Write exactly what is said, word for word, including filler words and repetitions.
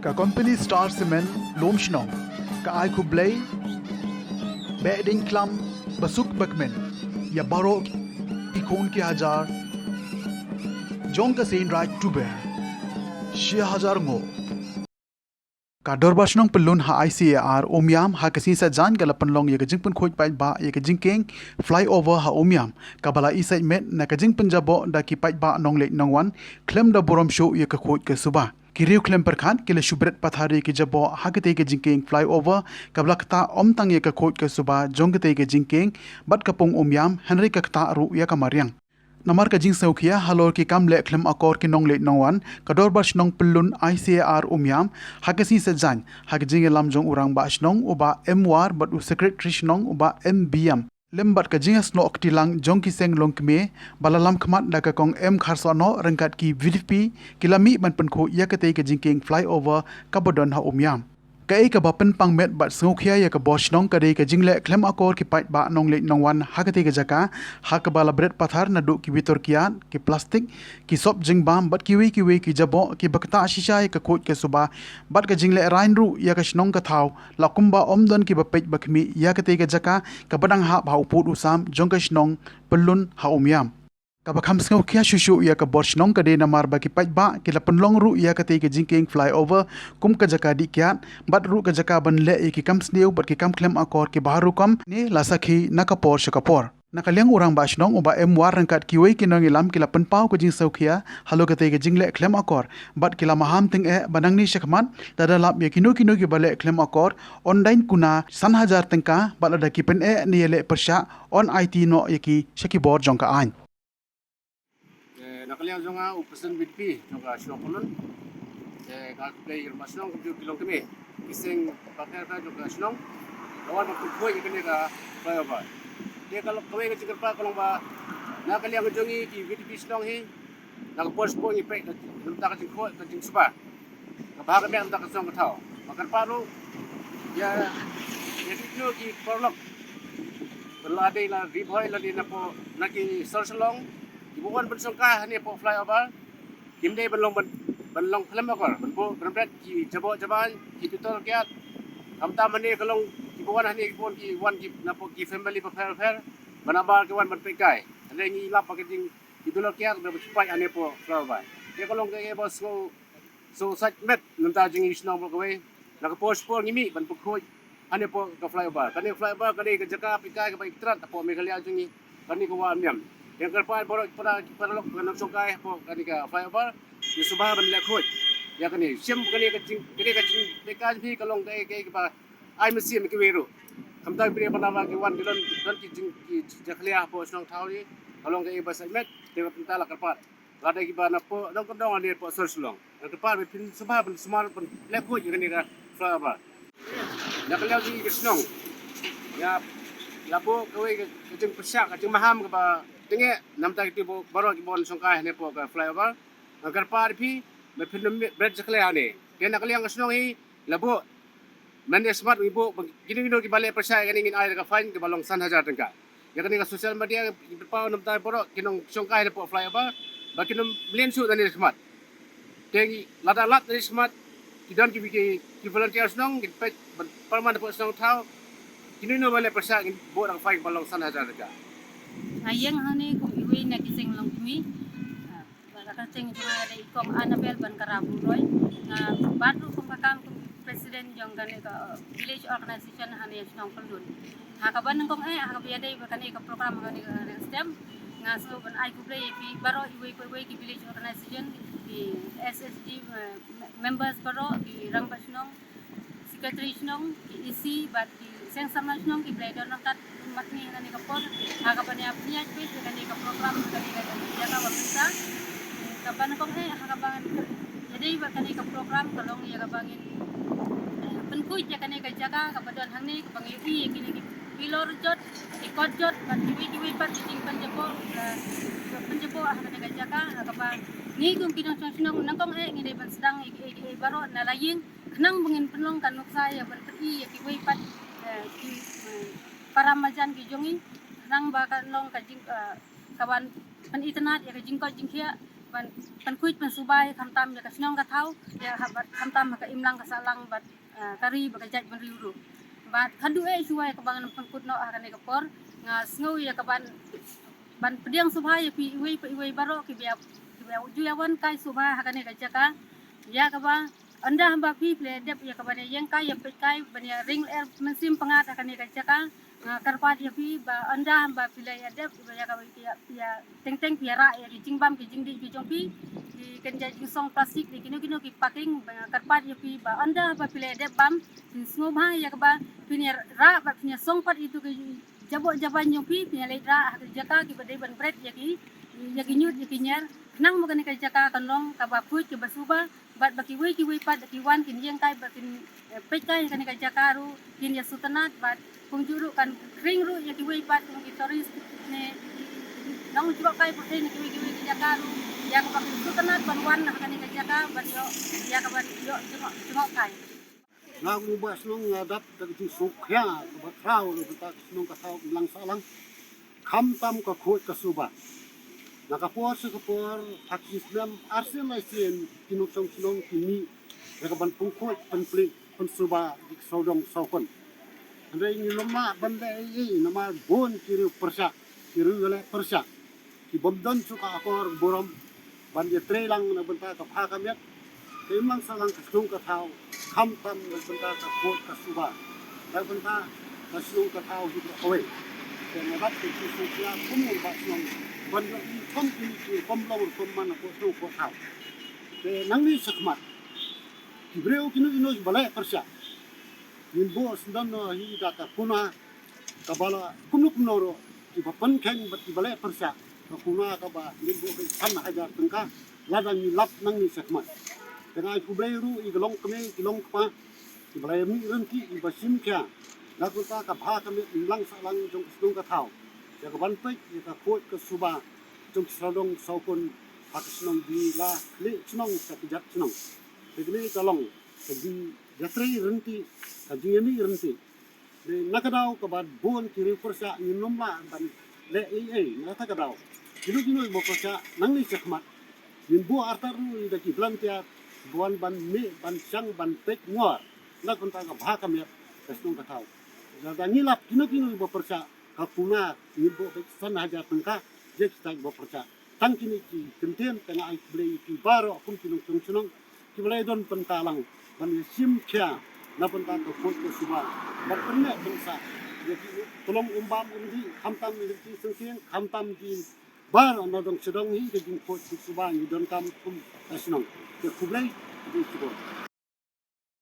Ka company Star Cement Lumshnong ka ai khublei beh ding klam basuk bakmen ïa baroh ki khun ki hajar jong ka Saint Right Tuber. Shi hajar ngo. Ka Dorbar Shnong Pyllun ha I C A R Umiam ha ka sngi Saitjaiñ ka la pynlong ïa ka jingpynkhuid paidbah ïa ka jingkieng flyover ha Umiam, kaba la isait met na ka jingpynjaboh da ki paidbah nongleit nongwan khlem da burom shuh ïa ka khuid ka suba. Ki riew khlem pyrkhat ki la shu bret pathar ïa ki jaboh ha katei ka jingkieng flyover, kaba la ktah ym tang ïa ka khuid ka suba jong katei ka jingkieng bad ka pung Umiam, hynrei ka ktah ruh ïa ka mariang. Namar ka jingsngewkhia halor ki kam leh khlem akor ki nongleit nongwan, ka Dorbar Shnong Pyllun I C A R Umiam ha ka sngi Saitjaiñ ha ka jingïalam jong u Rangbah Shnong u Bah M War bad u Secretary Shnong u Bah M Biam, lem bad ka jingïasnoh kti lang jong ki seng longkmie ba la lam khmat da ka Kong M Kharsohnoh ryngkat ki V D P, ki la mih ban pynkhuid ïa katei ka jingkieng flyover kaba don ha Umiam. Kaei kaba pynpang met bad sngewkhia ïa ka bor shnong ka dei ka jingleh khlem akor ki paidbah nongleit nongwan ha katei ka jaka, ha kaba la bret pathar naduh ki bitor kiad, ki plastik, ki sop jingbam bad kiwei kiwei ki jaboh kiba ktah shisha ïa ka khuid ka suba bad ka jingleh rain ruh ïa ka shnong ka thaw, la kumba ym don kiba peit ba khmih ïa katei ka jaka kaba dang hap ha u pud u sam jong ka shnong Pyllun ha Umiam. Kaba kham sngewkhia shuh shuh ïa ka bor shnong ka dei namar ba ki paidbah ki la pynlong ruh ïa katei ka jingkieng flyover kum ka jaka dih kiad bad ruh ka jaka ban leh ïa ki kam sniew bad ki kam khlem akor kiba har rukom ne la sakhi na ka por sha ka por. Na ka liang u Rangbah Shnong u Bah M War ryngkat kiwei ki nongïalam ki la pynpaw ka jingsngewkhia halor katei ka jingleh khlem akor bad ki la maham tyngeh ba nangne shakhmat lada lap ïa kino kino kiba leh khlem akor, yn daiñ kuna san hajar tyngka bad lada ki pyneh ne ïaleh pyrshah yn aiti noh ïa ki sha ki bor jong ka aiñ. Te na ka liang jong nga u President V D P jong ka shnong Pyllun. Te nga khublei ïa ki rangbah shnong kumjuh ki longkmie, ki seng bapher bapher jong ka shnong, ka wan ban pynpoi ïa kane ka flyover. Te ka kawei ka jingkyrpad ka long ba na ka liang jong ngi ki V D P shnong hi, na ka por sha ka por ngi peit na ka bynta ka jingkhuid ka jingsuba, kaba ha ka miat na ka shnong ka thaw. Ba kyrpad ruh ïa, ïa kino kino ki paralok ba la dei la Ri Bhoi lane na poh, na ki sor Shillong kiba wan ban shongkai hangne hapoh flyover, kim dei ban long, ban, ban long khlem akor, ban buh, ban bret ki jaboh jabaiñ, ki bitor kiad. Khamtam hangne ka long kiba wan hangne kiba wan ki, wan ki na poh ki family bapher bapher, ban abar ki wan ban peitkai. Hynrei ngi lap ba ka jing ki bitor kiad ba shu pait hangne hapoh flyover. Te ka long kaei ba sngew, sngew sait met na ka bynta jong ngi ki shnong baroh kawei. Na ka por sha ka por ngi mih ban pynkhuid hangne hapoh ka flyover. Kane ka flyover ka dei ka jaka peitkai kaba iktrat hapoh Meghalaya jong ngi, kane ka wah Umiam. Te nga kyrpad baroh ki para, ki paralok kiba nongshongkai hapoh kane ka flyover, ki sngewbha ban leh khuid ïa kane. Shim kane ka jing, kane ka jingpeitkai jong phi ka long kaei kaei kaba ai mynsiem ïa kiwei ruh. Khamtam phi ban ïa ba ki wan ki don, don ki jing, ki jingjakhlia hapoh shnong thaw ri, ka long kaei ba sait met. Te mynta la kyrpad lada kiba na poh dong kyndong hangne hapoh sor Shillong, la kyrpad ba phin sngewbha ban sumar ban leh khuid ïa kane ka flyover. Na ka liang jong ngi ki shnong, ïa, la buh kawei ka, ka jingpyrshah, ka jingmaham kaba tyngeh na ka bynta kito baroh kiba wan shongkai hangne hapoh ka flyover. Nga kyrpad ïa phi ba phin ym bret jakhlia hangne. Te na ka liang ka shnong hi, la buh, mynne shakhmat ngi buh ba kino kino kiba leh pyrshah ïa kane ngin ai da ka fine kaba long san hajar tyngka. Ïa kane ka social media ngi pynpaw na ka bynta baroh ki nongshongkai hapoh flyover ba kin ym mlien shuh nangne shakhmat. Te ngi, lada lap nangne shakhmat, ki don ki, ki, ki volunteer shnong, ngin peit ban pynman hapoh shnong thaw, kino kino ba leh pyrshah ngin buh da ka fine kaba long san hajar tyngka. Nga ïeng hangne kum iwei na ki seng longkmie. Ah, ba la ka seng jong nga dei i Kong Annabel Bankara Bumroi. Nga bat ruh kum ka kam kum president jong kane ka village organization hangne shnong Pyllun. Ha kaba nyngkong eh, ha kaba ïadei bad kane ka program, ha kane ka stem, nga sngewbha ban ai khublei ïa phi baroh iwei pa iwei ki village organization, ki S H G, eh, members baroh, ki rangbah shnong, secretary shnong, ki E C bad ki seng samla shnong kiba la don ryngkat mat ngi ha kane ka por, ha kaba ngi ïa pynïaid peit ïa kane ka program, kane ka jaka ba mynta. Kaba nyngkong eh, ha kaba ngan ïadei bad kane ka program ka long ïa kaba ngin, eh, pynkhuid ïa kane ka jaka kaba don hangne, kaba ngi ïohi ïa kine ki pilor jot, ki kot jot bad kiwei kiwei pat ki jingpynjaboh, eh, pynjaboh ha kane ka jaka, ha kaba ngi kum ki nongshong shnong nyngkong eh ngi dei ban sdang ïa kiei kiei baroh na la ïing, khnang ba ngin pynlong ka nuksa ïa ban pyni ïa kiwei pat, eh, ki, eh, para marjan ki jong ngi, khnang ba kan long ka jing, eh, ka ban pynitynnad ïa ka jingkoit jingkhiah, ban pynkhuid pynsuba ïa khamtam ïa ka shnong ka thaw, ïa ha bad khamtam ha ka imlang ka sahlang bad, eh, ka ri bad ka jaitbynriew ruh. Bad ka duh eh shuwa ïa kaba ngan pynkut noh ha kane ka por, nga sngew ïa ka ban, ban pdiang sngewbha ïa phi iwei pa iwei baroh kiba, kiba ju ïa wan kai sngewbha ha kane ka jaka, ïa kaba ynda haba phi phi la ïa dep ïa ka ban ïa ïeng kai ïa peit kai ban ïa ring lyer mynsiem pyngngad ha kane ka jaka, nga kyrpad ïa phi ba ynda haba phi la ïa dep ïa ka ïa, ïa teng teng phi ïa rah ïa ki jingbam ki jingdih ki jong phi, ki kynja jingsong plastik, ki kino kino ki packing, ba nga kyrpad ïa phi ba ynda haba phi la ïa dep bam, phin sngewbha ïa kaba phin ïa rah bad phin ïa song pat ïa tu ki jaboh jaban jong phi, phin ïa leit rah ha ki jaka kiba dei ban bret ïa ki, ïa ki ñiut ïa ki ñiar, khnang ba kane ka jaka kan long kaba khuid kaba suba, bad ba kiwei kiwei pat da ki wan kin ïeng kai bad kin, eh, peit kai ha kane ka jaka ruh kin ïa sngewtynnat bad kumjuh ruh kan ring ruh ïa kiwei pat kum ki tourist ne nongjngohkai pyrthei na kiwei kiwei ki jaka ruh ïa kaba kin sngewtynnat ban wan ha kane ka jaka ban ïoh ïa kaban ïoh jngoh, jngohkai. Nga kum u Bah Shnong nga dap da ka jingsngewkhia kaba khraw na ka bynta ka shnong ka thaw imlang sahlang, khamtam ka khuid ka suba. Na ka por sha ka por ha ki snem arsien laisien ki nongshong shnong ki mih ïa ka ban pynkhuid pynplieh pynsuba ïa ki sawdong sawkun. Hynrei ngim lah ban leh ei ei namar bun ki riew pyrshah, ki riew ïaleh pyrshah, ki bym don shuh ka akor burom ban ïatrei lang na ka bynta ka bha ka miat ka imlang sahlang ka shnong ka thaw, khamtam na ka bynta ka khuid ka suba, na ka bynta ka shnong ka thaw hi baroh kawei. Te nga dap ka jingsngewkhia kum u Bah Shnong ban ïoh i kum kine ki rukom long rukom man hapoh shnong hapoh thaw. Te nangne shakhmat ki briew kino kino ba leh pyrshah, ngin buh syndon noh hi da ka kuna kaba la kumno kumno ruh kiba pynkheiñ bad kiba leh pyrshah, ka kuna kaba ngin buh beit san hajar tyngka lada ngi lap nangne shakhmat. Te nga ai khublei ruh ïa ki longkmie ki longkpa kiba la ïa mih ryntih kiba shim khia na ka bynta ka bha ka miat imlang sahlang jong ka shnong ka thaw, ïa ka ban peit ïa ka khuid ka suba jong ki sawdong sawkun ha ka shnong, jingïaleh shnong sha ki jait shnong. Te kane ka long ka jingïatrei ryntih, ka jingïamih ryntih. Dei na ka daw kaba bun ki riew pyrshah ngim lah ban leh ei ei na kata ka daw. Kino kino ba pyrshah nangne shakhmat ngin buh artat ruh da ki volunteer ba wan ban mih ban shang ban peit ngor na ka bynta ka bha ka miat ka shnong ka thaw. Lada ngi lap kino kino ba pyrshah ka kuna ngin buh beit san hajar tyngka, ïa kita ba pyrshah. Tang kine ki kyntien te nga ai khublei ïa phi baroh kum ki nongshong shnong kiba la ïa don bynta lang ban ïa shim khia na bynta ka khuid ka suba ban pynneh pynsah ïa ki tyllong umbam umdih, khamtam ïa ki syngkien, khamtam ki baroh na dong sha dong hi ka jingkhuid jingsuba ngi donkam kum ka shnong. Te khublei, khublei shibun.